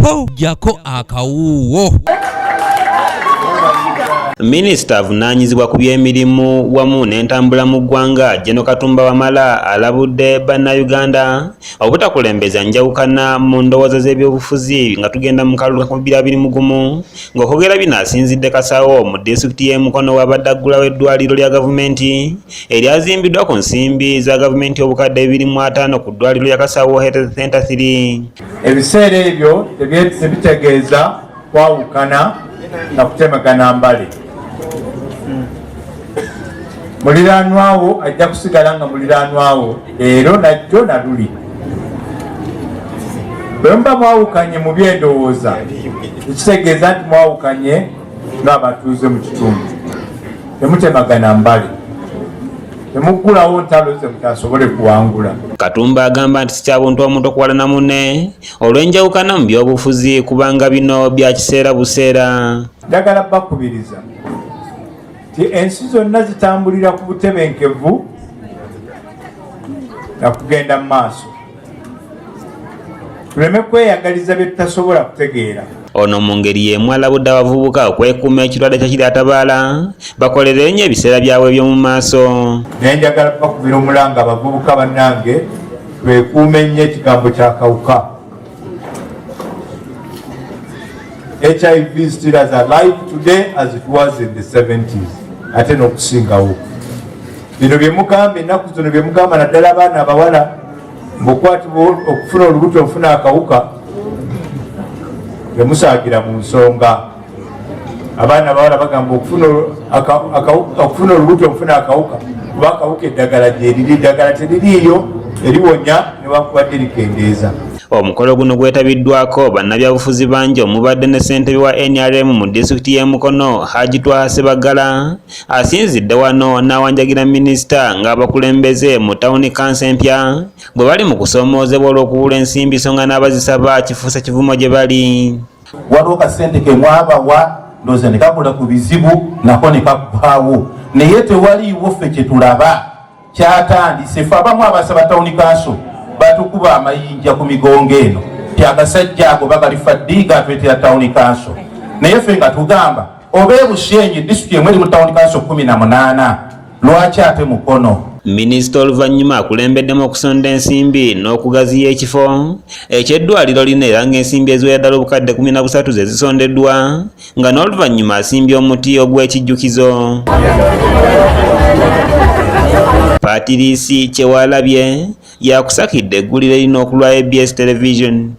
Ho, jjako akawuuwo. Minisita avunaanyizibwa ku by'emirimu wamu n'entambula mu ggwanga General Katumba Wamala alabudde bannayuganda obutakulembeza njawukana mu ndowooza z'ebyobufuzi nga tugenda mu kalulu ka 2021. Ng'okwogera bino asinzidde Kasawo mu disitulikiti y'e Mukono w'abadde aggulawo eddwaliro lya gavumenti eryazimbiddwa ku nsimbi za gavumenti 250,000 ku ddwaliro lya Kasawo Health Center 3. Ebiseera ebyo tebitegeeza kwawukana na kutemagana mbale. Muliraanwawo ajja kusigala nga muliraanwawo leero najjo na luli. Bwe muba mwawukanye mu byendowooza, tekitegeeza nti mwawukanye ng'abatuuze mu kitundu. Temutemagana mbale, temuggulawo ntalo ze mutasobole kuwangula. Katumba agamba nti si kya buntu omuntu okuwalana munne olw'enjawukana mu byobufuzi kubanga bino bya kiseera buseera. Njagala bakubiriza nti ensi zonna zitambulira ku butebenkevu na kugenda mu maaso, tuleme kweyagaliza bye tutasobola kutegeera. Ono mu ngeri y'emu alabudde abavubuka okwekuuma ekirwadde kya Kiryatabaala bakolerere nnyo ebiseera byabwe eby'omu maaso. Naye njagala bakubira omulanga abavubuka bannange, twekuume nnyo ekigambo kya kawuka. HIV is still as alive today as it was in the 70s, ate n'okusingawo. Bino bye mugamba ennaku zino, bye mugamba naddala abaana abawala, ng'okwatibwa okufuna olubuto ofuna akawuka, temusaagira mu nsonga. Abaana abawala bagamba okufuna olubuto ofuna akawuka, kuba akawuka eddagala gyeriri, eddagala teririiyo eriwonya newankubadde likendeeza. Omukolo guno gwetabiddwako bannabyabufuzi bangi omubadde ne ssentebe wa NRM mu disitulikiti y'e Mukono Haji Twaha Ssebaggala asinzidde wano n'awanjagira minisita ng'abakulembeze mu tawuni kanso empya bwe bali mu kusoomoozebwa olw'okubulwa ensimbi so nga n'abazisaba kifuuse kivumo gye bali. Waliwo kasente ke mwabawa ndowooza ne kakola ku bizibu nako ne kaggwawo, naye tewaliiwo ffe kye tulaba kyatandise. Ffe abamu abasaba tawuni kanso batukuba amayinja ku migongo eno ti agasajja ago bagalifa ddi gatwetera tawuni kanso, naye ffe nga tugamba oba e Bushenyi disitulikiti emu eri mu tawuni kanso 18, lwaki ate Mukono? Minisita oluvannyuma akulembeddemu okusonda ensimbi n'okugaziya ekifo eky'eddwaliro lino era ng'ensimbi eziwera ddala 13,000 ze zisondeddwa nga n'oluvannyuma asimbye omuti ogw'ekijjukizo. Patirisi Kyewalabye yakusakidde eggulire lino okulwa ABS Television.